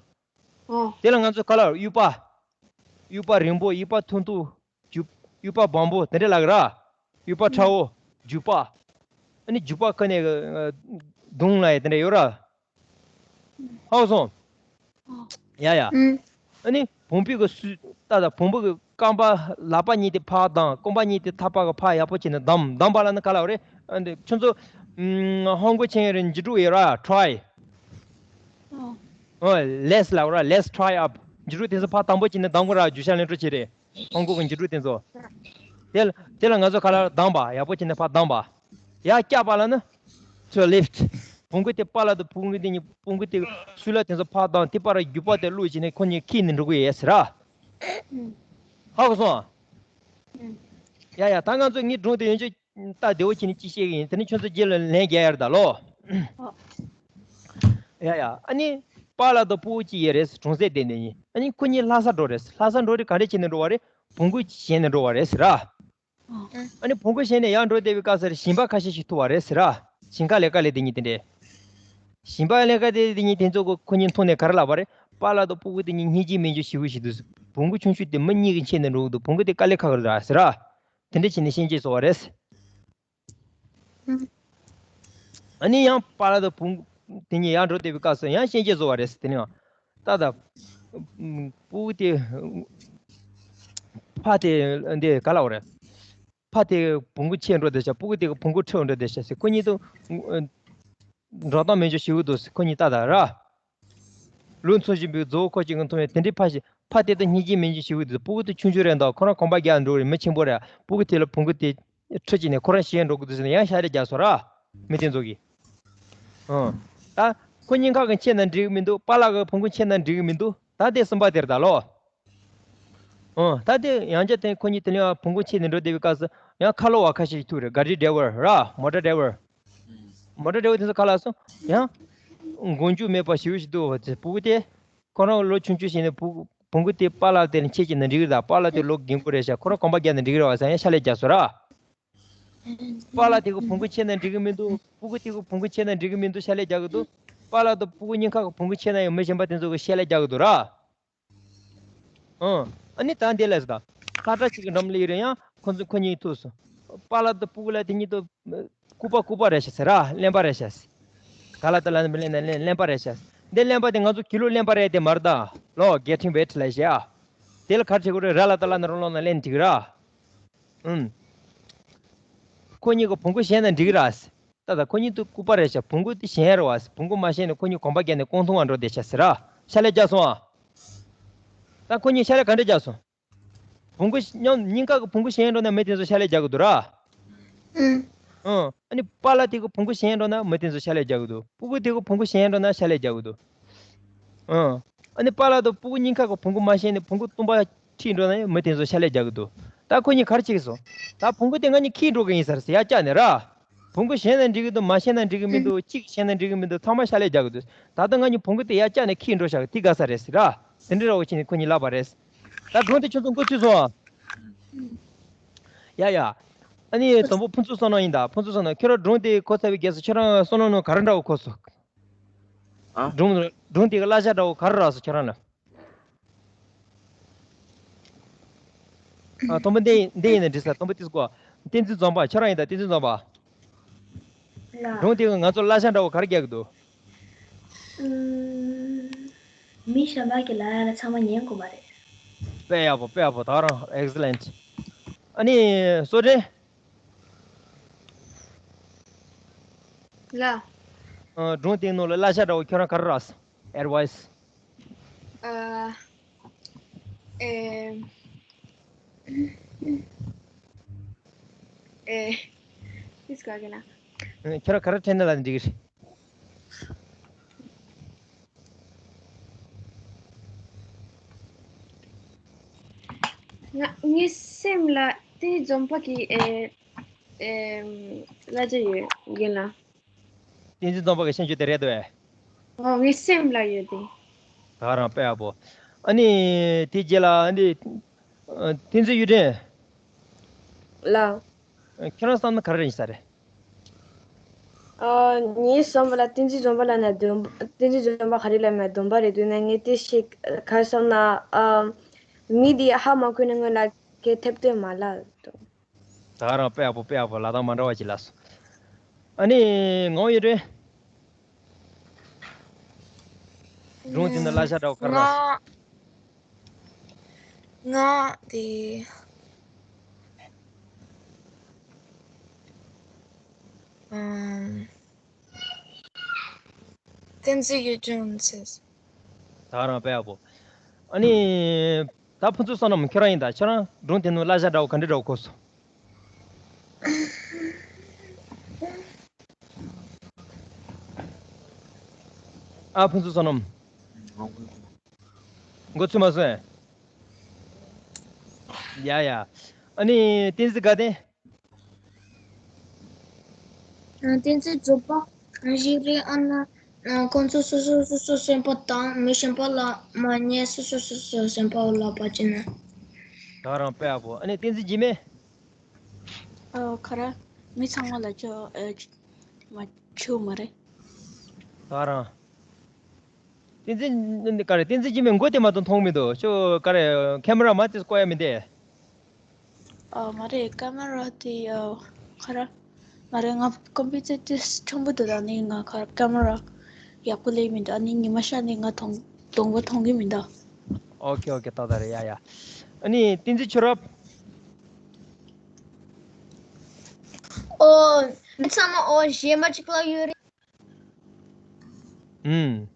ཨོ། དེ་ལ་ང་ཚོས་ག་ལབ་གཡུག་པ། གཡུག་པ་རིང་པོ། གཡུག་པ་ཐུང་ཐུང་། རྒྱུག་གཡུག་པ་སྦོམ་པོ་དེ་འདྲས་ལབ་ཀྱི་ར། གཡུག་པ་ཁྲ་བོ། རྒྱུག་པ། ཨ་ནི་རྒྱུག་པ་ཁ་ནས་ཨ་རྡུང་ལ་ཡ་དེ་འདྲས་ཡོད་ར། ཧ་གོ་སོང་། ཡ་ཡ། ཨ་ནི་བོང་བུ་གི་སུ་ད་ལྟ་བོང་བུ་གི་རྐང་པ་ལག་པ་གཉིས་དེ་ཕར་བསྡམས། རྐང་པ་གཉིས་དེ་ཐག་པ་གི་ཕར་ཡག་པོ་བྱས་ནས་བསྡམས། བསྡམས་པ་ལབ་ན་ག་ལབ་རེད། ཨ་འདི་ཁྱོད་ཚོ་ཧོང་གོ་ཆེན་རེ་འཇུ་དྲུག་ཡོད་ར། ཊི་རའི། ཨོ། ལེ་ཊི་སི་ལབ་ར། Let's try up. འཇུ་དྲུག་དེ་ཚོ་ཕར་དམ་པོ་བྱས་ནས་བསྡམ་དགོས་ར། རྒྱུག་ཤར་གླིང་བྲོ་བྱེད་རེད། ཧོང་ཀོང་གི་འཇུ་དྲུག་དེ་ཚོ། དེ་ལ་དེ་ལ་ང་ཚོ་ག་ལ་བསྡམས་པ། ཡག་པོ་བྱས་ནས་ཕར་བསྡམས་པ། ཡར་བཀྱག་པ་ལབ་ན། to lift. བོང་གུ་དེ་པཱ་ལགས་དང་བུ་གུ་དེ་གཉིས། བོང་གུ་དེ་སུས་ལོག་དེ་ཚོ་ཕར་བསྡམས། དེ་པར་རྒྱུག་པ་དེ་བླུགས་བྱས་ནས་ཁོ་གཉིས་ཁྱེར་ནས་འགྲོ་གི་ཡོད་ཟེར་ར། ཧ་གོ་སོང་ཨ། ཡ་ཡ། ད་ང་ཚོ་ངའི་སྒྲུང་དེ་ཡོན་ཆོད་ལྟ་བདེ་བོ་བྱས་ནས་ཅིག་བཤད་གི་ཡིན། དེ་ནས་ཁྱོད་ཚོ་རྗེས་ལ་ལན་རྒྱག་ཡ་རེད་ད་ལོ། ཨོ། ཡ་ཡ། ཨ་ནི་པཱ་ལགས་དང་བུ་གུ་གཅིག་ཡོད་རེད། གྲོང་གསེབ་དེ་ནས་ཡིན། ཨ་ནི་ཁོ་གཉིས་ལྷ་ས་འགྲོ་རེད། ལྷ་ས་འགྲོ་དུས་ག་འདྲས་བྱས་ནས་འགྲོ་བ་རེད། བོང་གུ་ཞོན་ནས་འགྲོ་བ་རེད་ཟེར་ར། ཨོ། ཨ་ནི་བོང་གུ་ཞོན་ནས་ཡར་འགྲོ་བསྡད་པའི་སྐབས་སུ་ཞིང་པ་ཁ་ཤས་ཤིག་ཐུག་པ་རེད་ཟེར་ར། ཞིང་ཁ་ལས་ཀ་ལས་དེ་གཉིས་དེ་འདྲས། ཞིང་པ་ལས་ཀ་དེ་དེ་གཉིས་དེ་ཚོ་ཁོ་གཉིས་མཐོང་ནས་ག་རེ་ལབ་པ་རེད། པཱ་ལགས་དང་བུ་གུ་དེ་གཉིས་སྙིང་རྗེ་མེད་རྒྱུ་ཞེ་པོ་ཞིག་འདུག་བོང་གུ་ཆུང་ཆུང་དེ་མི་གཉིས་ཀྱིས་ཁྱེར་ནས་འགྲོ་གི་འདུག་བོང་གུ་དེ་དཀའ་ལས་ཁག་གི་རེད་ཟེར་ར། དེ་འདྲ་བྱས་ནས་གཤིན་རྗེ་བཟོ་བ་རེད། ཨ་ནི་ཡང་པཱ་ལགས་དང་བུ་གུ་དེ་གཉིས་ཡར་འགྲོ་བསྡད་པའི་སྐབས་སུ་ཡང་གཤིན་རྗེ་བཟོ་བ་རེད། དེ་ནས་ད་ལྟ་བུ་གུ་དེ་ཕ་དེ་འདི་ག་ལབ་པ་རེད། ཕ་དེ་བོང་གུ་ཁྱེར་འགྲོ་བསྡད་ཤག་བུ་གུ་དེ་གིས་བོང་གུ་ཁྲིད་འགྲོ་བསྡད་ཤག་ཟེར། ཁོ་གཉིས་དང་འགྲོ་སྟངས་མེད་རྒྱུ་ཞེ་པོ་འདུག་ཟེར། ཁོ་གཉིས་ད་ལྟ་ར། ལུག་འཚོ་བཞིན་པའི་རྫོགས་ཁོ་གཅིག་གིས་མཐོང་བས། དེ་འདྲའི་ཕ་ཞིག་ཕ་དེ་ད་སྙིང་རྗེ་མེད་རྒྱུ་ཞེ་པོ་འདུག་བུ་གུ་དེ་ཆུང་ཆུང་རེད་འདུག་ཁོ་རང་གོམ་པ་རྒྱག་འགྲོ་རེད། མི་ཆེན་པོ་རེད། བུ་གུ་དེ་ལ་བོང་གུ་དེ་ཁྲིད་བྱས་ནས་ཁོ་རང་ཞོན་འགྲོ་གི་འདུག་ཟེར་ནས་ཡང་ཤ་ལས་རྒྱག་སོང་ར། མི་དེ་ཚོ་གིས། ཨང་། ད་ཁོ་གཉིས་ཀ་གིས་ཁྱེར་ན་འགྲིག་གི་མི་འདུག་པཱ་ལགས་ཀྱིས་བོང་གུ་ཁྱེར་ན་འགྲིག་གི་མི་འདུག་ད་དེ་གསུམ་པ་དེ་རེད་ད་ལོ། ཨང་། ད་དེ་ཡང་བསྐྱར་དེ་ཁོ་གཉིས་དེ་ནས་བོང་གུ་ཁྱེར་ནས་འགྲོ་བསྡད་པའི་སྐབས་སུ་ཡང་ཁ་ལོ་བ་ཁ་ཤས་ཤིག་ཐུག་རེད། ག་རི་ཌ་རའི་ཝར་ར། མོ་ཊ་ཌ་རའི་ཝར། མོ་ཊ་ཌ་རའི་ཝར་དེ་ཚོ་ག་ལབ་སོང་། ཡང་མགོ་མཇུག་མེད་པ་ཞེ་པོ་ཞིག་འདུག་བ། དེ་བུ་གུ་དེ་ཁོ་རང་ལོ་ཆུང་ཆུང་བྱས་ནས་བུ་བོང་གུ་དེ་པཱ་ལགས་དེ་ལ་ཁྱེར་བྱས་ན་འགྲིག་གི་རེད། པཱ་ལགས་དེ་ལོ་རྒན་པོ་རེད་ཤག་ཁོ་རང་གོམ་པ་རྒྱག་ན་འགྲིག་གི་རེད་བ་ཟེར་ཡང་ཤ་ལས་རྒྱག་སོང་ར། པཱ་ལགས་དེ་གིས་བོང་གུ་ཁྱེར་ན་འགྲིག་གི་མི་འདུག་བུ་གུ་དེ་གིས་བོང་གུ་ཁྱེར་ན་འགྲིག་གི་མི་འདུག་ཤ་ལས་རྒྱག་གི་འདུག་པཱ་ལགས་དང་བུ་གུ་གཉིས་ཀ་གིས་བོང་གུ་ཁྱེར་ན་ཡང་མི་གཞན་པ་དེ་ཚོ་གིས་ཤ་ལས་རྒྱག་གི་འདུག་ར། ཨང་། ཨ་ནི་ད་འདི་ལ་ཟེར་ད། ལྷ་བྲག་གཅིག་གི་འགྲམ་ལ་ཡོད་རེད། ཡང་ཁོ་ཚོ་ཁོ་གཉིས་ཐུག་སོང་། པཱ་ལགས་དང་བུ་གུ་ལ་དེ་གཉིས་དང་ལྐུགས་པ་ལྐུགས་པ་རེད་ཤག་ཟེར་ར། གླེན་པ་རེད་ཤག་ཟེར། ག་ལ་ད་ལ་ནི་མི་གླེན་ན་གླེན་གླེན་པ་རེད་ཤག་ཟེར། འདི་གླེན་པ་དེ་ང་ཚོ་གྱི་ལོ་གླེན་པ་རེད་དེ་མ་རེད་ད། ལོ་getting wet ལབ་ཤག་དེ་ལ་ག་རེ་བྱེད་དགོས་རེད། ར་ལ་ད་ལ་ནི་རོ་ལོ་ན་གླེན་འགྲིག་ར། ཨུམ། ཁོ་གཉིས་ཀྱིས་བོང་གུ་ཞོན་ན་འགྲིག་ར་ཟེར། ད་ད་ཁོ་གཉིས་དང་ལྐུགས་པ་རེད་ཤག་བོང་གུ་དེ་ཞོན་རེད་བ་ཟེར། བོང་གུ་མ་ཞོན་ནས་ཁོ་གཉིས་གོམ་པ་བརྒྱབ་ནས་རྐང་འཐུང་བར་འགྲོ་བསྡད་ཤག་ཟེར་ར། ཤ་ལས་རྒྱག་སོང་ཨ། ད་ཁོ་གཉིས་ཤ་ལས་ག་འདྲ་རྒྱག་སོང་། བོང་གུ་མཉམ་གཉིས་ཀ་གིས་བོང་གུ་ཞོན་འགྲོ་ན་མི་དེ་ཚོ་ཤ་ལས་རྒྱག་གི་འདུག་ར། ཨང་། ཨ་ནི་པཱ་ལགས་དེ་གིས་བོང་གུ་ཞོན་འགྲོ་ན་མི་དེ་ཚོ་ཤ་ལས་རྒྱག་གི་འདུག་བུ་གུ་དེ་གིས་བོང་གུ་ཞོན་འགྲོ་ན་ཤ་ལས་རྒྱག་གི་འདུག་ཨང་། ཨ་ནི་པཱ་ལགས་དང་བུ་གུ་གཉིས་ཀ་གིས་བོང་གུ་མ་ཞོན་ནས་བོང་གུ་སྟོང་པ་ཁྲིད་འགྲོ་ན་ཡང་མི་དེ་ཚོ་ཤ་ལས་རྒྱག་གི་འདུག་ད་ཁོ་གཉིས་ག་རེ་བྱེད་ཀྱི་སོང་། ད་བོང་གུ་དེ་ང་གཉིས་ཁྱེར་འགྲོ་གི་ཡིན་ཟེར་ཟེར་ཡར་བཀྱགས་ནས་ར། བོང་གུ་ཞོན་ན་འགྲིག་གི་འདུག་མ་ཞོན་ན་འགྲིག་གི་མི་འདུག་གཅིག་ཞོན་ན་འགྲིག་གི་མི་འདུག་ཚང་མ་ཤ་ལས་རྒྱག་གི་འདུག་ད་ལྟ་ང་གཉིས་བོང་གུ་དེ་ཡར་བཀྱགས་ནས་ཁྱེར་འགྲོ་བཞག་གི་དེ་དགའ་ས་རེད་ཟེར་ར། དེ་འདྲ་ར་བ་བྱས་ནས་ཁོ་གཉིས་ལབ་པ་རེད། ད་སྒྲུང་དེ་ཁྱོད་ཚོ་འགོ་ཚུགས་སོང་ཨ། ཡ་ཡ། ཨ་ནི་དང་པོ་ཕུན་ཚོགས་བསོད་ནམས་ཡིན་ད། ཕུན་ཚོགས་བསོད་ནམས། ཁྱོད་རང་སྒྲུང་དེ་གོ་ཚར་བའི་རྗེས་སུ་ཁྱོད་རང་བསོད་ནམས་ནང་ག་རེ་འདྲ་བོ་གོ་སོང་། ཨ། སྒྲུང་སྒྲུང་དེ་གི་བསླབ་བྱ་འདྲ་བོ་ག་རེ་རག་སོང་ཁྱོད་རང་ལ། ཨ། དང་པོ་འདི་འདི་ཡིན་ན་འགྲིག་ས། དང་པོ་དེ་གོ། བསྟན་འཛིན་འཛོམས་པ། ཁྱོད་རང་ཡིན་ད། བསྟན་འཛིན་འཛོམས་པ། ལགས། སྒྲུང་དེ་གི་ང་ཚོ་བསླབ་བྱ་འདྲ་བོ་ག་རེ་རྒྱག་གི་འདུག་ཨུམ། མི་གཞན་པ་གི་ལབ་ཡ་ལ་ཚང་མ་ཉན་དགོས་པ་རེད། དཔེ་ཡག་པོ། དཔེ་ཡག་པོ། ད་རང་ཨེག་སི་ལེན་ཊི། ཨ་ནི་སོ་ཏྲེ། ལ། ཨ། སྒྲུང་དེའི་ནང་ལ་གླ་ཆ་འདྲ་བོ་ཁྱོད་རང་ག་རེ་རག་སོང་། ཨེ་ཌི་ཝའི་སི། ཨ། ཨེ། ཨེ། ཏིས་ག་གི་ན། ཨ། ཁྱོད་རང་ག་རེ་དྲན་ན་ལབ་འགྲིག་གི་རེད། ང་ངའི་སེམས་ལ་དེ་འཛོམས་པ་གི་ཨེ། ཨེ། གླ་ཆ་ཡོད་ཡིན་ལ། བསྟན་འཛིན་རྫོང་པ་གི་ཤན་ཆུ་དེ་རེད་དོ། ཨོ། ངའི་སེམས་ལ་ཡོད་དེ། ད་རང་དཔེ་ཡག་པོ། ཨ་ནི་དེ་རྗེས་ལ་ཨ་ནི་བསྟན་འཛིན་གཡུ་སྒྲོན། ལགས། ཁྱེད་རང་བསམ་ན་ག་རེ་རེད་ས་རེད། ཨ། ངའི་བསམ་པ་ལ་བསྟན་འཛིན་རྫོང་པ་ལ་ན་འདོན། བསྟན་འཛིན་རྫོང་པ་ག་རེ་ལ་མ་འདོན་པ་རེད་འདུག་ན། ངས་དེ་ཞིག་ག་རེ་བསམ་ན། ཨ། མི་དེ་ཧ་མ་གོ་ན་སྔོན་ལ་གས་ཐེབས་འདོད་མ་ལ། ད་རང་དཔེ་ཡག་པོ། དཔེ་ཡག་པོ། ལབ་སྟངས་མ་འདྲ་བ་ཅིག་ལབ་སོང་། ཨ་ནི་ངའོ་ཡོད་རེད། སྒྲུང་འདི་ན་གླ་ཆ་འདྲ་བོ་ག་རེ་རག་སོང་། ང་། ང་དེ། ཨམ། བསྟན་འཛིན་གཡུ་སྒྲོན་ཟེར། ད་རང་དཔེ་ཡག་པོ། ཨ་ནི། ད་ཕུན་ཚོགས་བསོད་ནམས། ཁྱོད་རང་ཡིན་ད། ཁྱོད་རང་སྒྲུང་དེ་ནང་གླ་ཆ་འདྲ་བོ་ག་འདྲ་འདྲ་བོ་གོ་སོང་། ཨ། ཕུན་ཚོགས་བསོད་ནམས། མགོ་ཚོས་མ་སོང་། ཡ་ཡ། ཨ་ནི་བསྟན་འཛིན་དགའ་ལྡན། ཨ། བསྟན་འཛིན་རྫོང་པ་གང་ཞིག་རེད། ཨ་ན། ཨ། ཁོང་ཚོ་སོ་སོ་སོ་སོའི་སེམས་པ་དང་མི་གཞན་པ་ལ་མ་ཉན། སོ་སོ་སོ་སོའི་སེམས་པ་ལ་བ་ཅི་ན། ད་རང་དཔེ་ཡག་པོ། ཨ་ནི་བསྟན་འཛིན་འཇིགས་མེད། ཨོ། ཁ་ར། མི་ཚང་མ་ལ་ཆོ། ཨེ། མ་ཆོ་མ་རེད། ད་རང་། བསྟན་འཛིན་ག་རེ། བསྟན་འཛིན་འཇིགས་མེད་མགོ་དེ་མ་གཏོགས་མཐོང་མི་འདུག་ཁྱོད་ག་རེ། ཁེ་མ་ར་མ་དེ་བཀོག་ཡ་མི་འདུག་ཨ། མ་རེད། ཁེ་མ་ར་དེ། ཨ། ཁ་ར། མ་རེད། ང་ཀམ་པུ་ཊར་དེ་ཆུང་པོ་འདུག་ད་ནི་ང་ཁ་ར་ཁེ་མ་ར་ཡག་པོ་ལས་མི་འདུག་ཨ་ནི་ཉི་མ་ཤར་ནས་ང་གདོང་གདོང་པ་མཐོང་གི་མི་འདུག་ཨོ་ཁེ། ཨོ་ཁེ། ཏག་ཏག་རེད། ཡ་ཡ། ཨ་ནི་བསྟན་འཛིན་ཆོས་རབ། ཨོ། མི་ཚང་མ་ཨོ་གཞས་མ་གཅིག་པ་ཡོད་རེད། ཨུམ།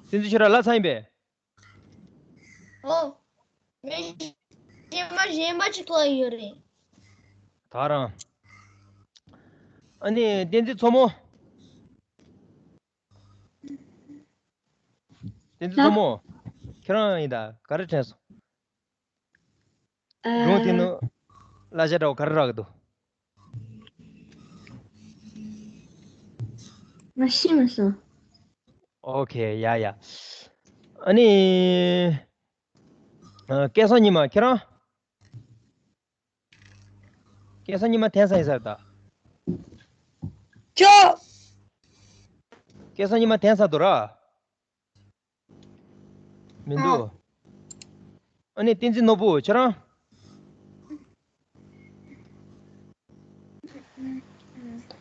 བསྟན་འཛིན་ཆོས་རབ་ལ་ཚང་ཡིན་པས། ཨོ། མི་གཞན་པ་གཞན་པ་གཅིག་ལ་ཡོད་རེད། ད་རང་། ཨ་ནི་བསྟན་འཛིན་མཚོ་མོ། བསྟན་འཛིན་མཚོ་མོ། ཁྱེད་རང་ཡིན་ད། ག་རེ་དྲན་སོང་། ཨ། སྒྲུང་དེ་ནང་གླ་ཆ་འདྲ་བོ་ག་རེ་རག་གི་འདུག་ང་ཤེས་མ་སོང་། ཨོ་ཁེ། ཡ་ཡ། ཨ་ནི། ཨ། སྐལ་བཟང་ཉི་མ། ཁྱེད་རང་། སྐལ་བཟང་ཉི་མ་དེང་སང་ཡིན་ས་རེད་ད། ཅོ། སྐལ་བཟང་ཉི་མ་དེང་སང་འདུག་ར། མི་འདུག་ཨ་ནི་བསྟན་འཛིན་ནོར་བུ། ཁྱེད་རང་།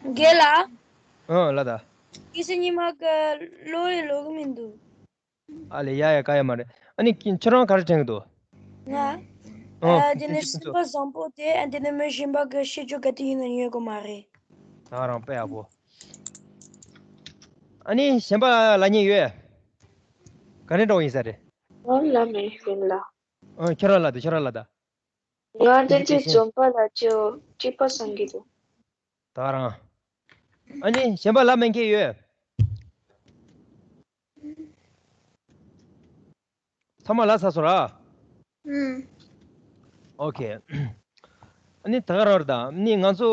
རྒན་ལགས། ཨང་། ལགས་ད། སྐལ་བཟང་ཉི་མ་གི་ལོ་ཡི་ལོ་གི་མི་འདུག་ཨ་ལེ། ཡ་ཡ། ག་ཡ་མ་རེད། ཨ་ནི་ཁྱེད་རང་ག་རེ་དྲན་གི་འདུག་ང་། ཨོ། ཨ། དེ་ནི་སེམས་པ་བཟང་པོ་དེ། ཨ། དེ་ནི་མི་གཞན་པ་གི་ཤེས་རྒྱུ་ག་དུས་ཡིན་ན་ཉོ་གི་མ་རེད། ད་རང་དཔེ་ཡག་པོ། ཨ་ནི་གཞན་པ་ལབ་མཁན་ཡོད། ག་རེ་འདྲ་བོ་ཡིན་ས་རེད། ཨོ། ལབ་མེད་ཡིན་ལ། ཨ། ཁྱོད་རང་ལབ་དང་། ཁྱོད་རང་ལབ་དང་། ང་དེ་ཚོའི་འཛོམས་པ་ལ་ཅོ་གཅིག་པ་བསམ་གྱི་འདུག་ད་རང་། ཨ་ནི་གཞན་པ་ལབ་མེད་མཁན་ཡོད། ཚང་མ་ལབ་ཚར་སོང་ར། ཨུམ། ཨོ་ཁེ། ཨ་ནི་ད་ག་རང་རེད་ད། ཨ་ནི་ང་ཚོ་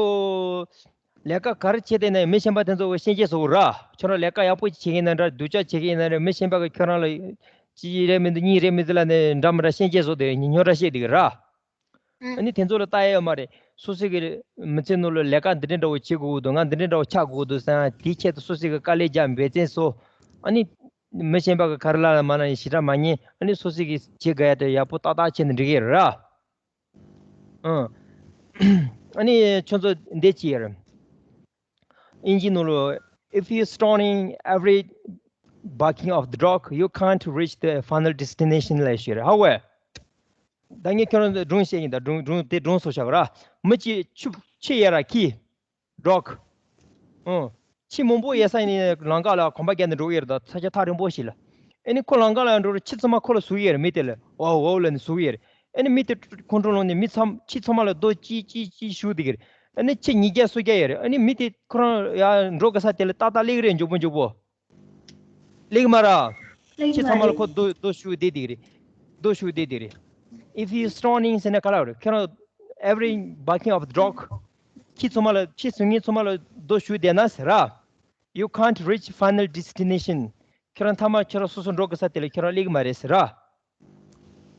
ལས་ཀ་ག་རེ་བྱེད་བསྡད་ན་ཡང་མི་གཞན་པ་དེ་ཚོ་གིས་ཤན་སྐྱེལ་བཟོ་གི་ར། ཁྱོད་རང་ལས་ཀ་ཡག་པོ་བྱེད་ཀྱི་ཡིན་ན་འདྲ། སྡུག་ཅག་བྱེད་ཀྱི་ཡིན་ན་འདྲ། མི་གཞན་པ་གིས་ཁྱོད་རང་ལ་གཅིག་རེད་མི་འདུག་གཉིས་རེད་མི་འདུག་ལབ་ནས་འདྲ་མི་འདྲ་ཤན་སྐྱེལ་བཟོ་བསྡད། སྨྱོ་འདྲ་བཤད་བསྡད་ཀྱི་ར། ཨ་ནི་དེ་ཚོ་ལ་ལྟ་ཡ་ཡོད་མ་རེད། སོ་སོ་གི་མི་ཚེ་ནང་ལ་ལས་ཀ་འདི་འདྲ་འདྲ་བོ་བྱེད་དགོས་ཀྱི་འདུག་ང་འདི་འདྲ་འདྲ་བོ་ཆགས་དགོས་ཀྱི་འདུག་ཟེར་ན། དེའི་ཆེད་དུ་སོ་སོ་གི་དཀའ་ལས་རྒྱག་འབད་བརྩོན་བཟོ། ཨ་ནི་མི་གཞན་པ་གི་ག་རེ་ལབ་ལ་མ་ལབ་ནས་ཞེ་དྲག་མ་ཉན། ཨ་ནི་སོ་སོ་གི་བྱེད་དགོས་ཡ་དེ་ཡག་པོ་ཏག་ཏག་བྱས་ནས་འགྲིག་གི་རེད་ར། ཨང་། ཨ་ནི་ཁྱོད་ཚོ་འདི་ཅི་ཡོད་རེད། ཨིན་ཇི་ནང་ལ། If you stoning every barking of the dog, you can't reach the final destination ལབ་ཤེས་རེད། ཧ་ཝེ། ད་ངས་ཁྱོད་རང་སྒྲུང་བཤད་ཡིན་ད། སྒྲུང་སྒྲུང་དེ་སྒྲུང་བཟོ་བྱ་བ་ར། མི་གཅིག་ཆུ་ཆུ་ཡལ་ར་འཁྱེར། dog ཨང་། ཆུ་མང་པོ་ཡལ་ས་ནས་ལམ་ཁ་ལ་གོམ་པ་བརྒྱབ་ནས་འགྲོ་གི་ཡོད་རེད། ད་ས་ཆ་ཐག་རིང་པོ་ཞིག་ལ། ཨ་ནི་ཁོ་ལམ་ཁ་ལ་འགྲོ་རེད། ཆུ་ཚང་མ་ཁོ་ལ་ཟུག་གི་ཡོད་རེད། མི་དེ་ལ་ཝའོ་ཝའོ་ལབ་ནས་ཟུག་གི་ཡོད་རེད། ཨ་ནི་མི་དེ་ཁོང་ཁྲོ་ལངས་ནས་མི་ཚང་ཆུ་ཚང་མ་ལ་རྡོ་གཅིག་གཅིག་གཅིག་གཞུས་བསྡད་ཀྱི་རེད། ཨ་ནི་མི་གཉིས་བརྒྱ་སུམ་བརྒྱ་ཡོད་རེད། ཨ་ནི་མི་དེ་ཁོ་རང་ཡར་འགྲོ་གི་ས་དེ་ལ་ཏག་ཏག་སླེབས་ཀྱི་རེད། མགྱོགས་པོ་མགྱོགས་པོ། ལེགས་མ་ར། ལེགས་ཆེ་མ་ཚང་མ་ལ་རེད། ཁོ་རྡོ་རྡོ་གཞུས་བསྡད་དེ་རེད། རྡོ་གཞུས་བསྡད་དེ་རེད། If you stoning ཟེར་ན་ག་ལ་རེད། ཁྱོད་རང་every barking of the dog ཁྱི་ཚང་མ་ལ་ཁྱི་ཟུག་མཁན་ཚང་མ་ལ་རྡོ་གཞུས་བསྡད་ན་ཟེར་ར། You can't reach final destination. ཁྱོད་རང་མཐའ་མ་ཁྱོད་རང་སོ་སོ་འགྲོ་དགོས་ས་དེ་ལ་ཁྱོད་རང་སླེབས་མ་རེད་ཟེར་ར།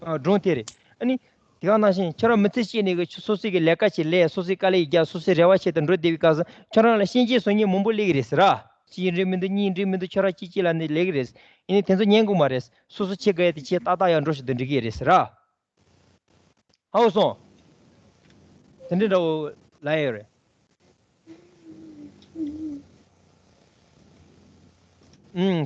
ཨ། སྒྲུང་དེ་རེད། ཨ་ནི། དེ་ག་ནང་བཞིན་ཁྱོད་རང་མི་ཚེ་སྐྱེལ་ནས་གི་སོ་སོའི་གི་ལས་ཀ་ཅིག་ལས། སོ་སོའི་དཀའ་ལས་རྒྱག་སོ་སོའི་རེ་བ་བྱས་ཏེ་འགྲོ་བསྡད་པའི་སྐབས་སུ་ཁྱོད་རང་ལ་གཤིན་རྗེ་བཟོ་མཁན་མང་པོ་སླེབས་ཀྱི་རེད་ཟེར་ར། གཅིག་འགྲིག་མི་འདུག་གཉིས་འགྲིག་མི་འདུག་ཁྱོད་རང་གཅིག་གཅིག་ལ་ནི་སླེབས་ཀྱི་རེད། ཡིན་ནའི་དེ་ཚོ་ཉན་དགོས་མ་རེད། སོ་སོ་བྱེད་དགོས་ཡ་དེ་བྱས་ཏག་ཏག་ཡར་འགྲོ་བཞིན་དུ་འགྲིག་གི་རེད་ཟེར་ར། ཧ་གོ་སོང་། དེ་འདྲ་འདྲ་བོ་ལབ་ཡོད་རེད། ཨུམ།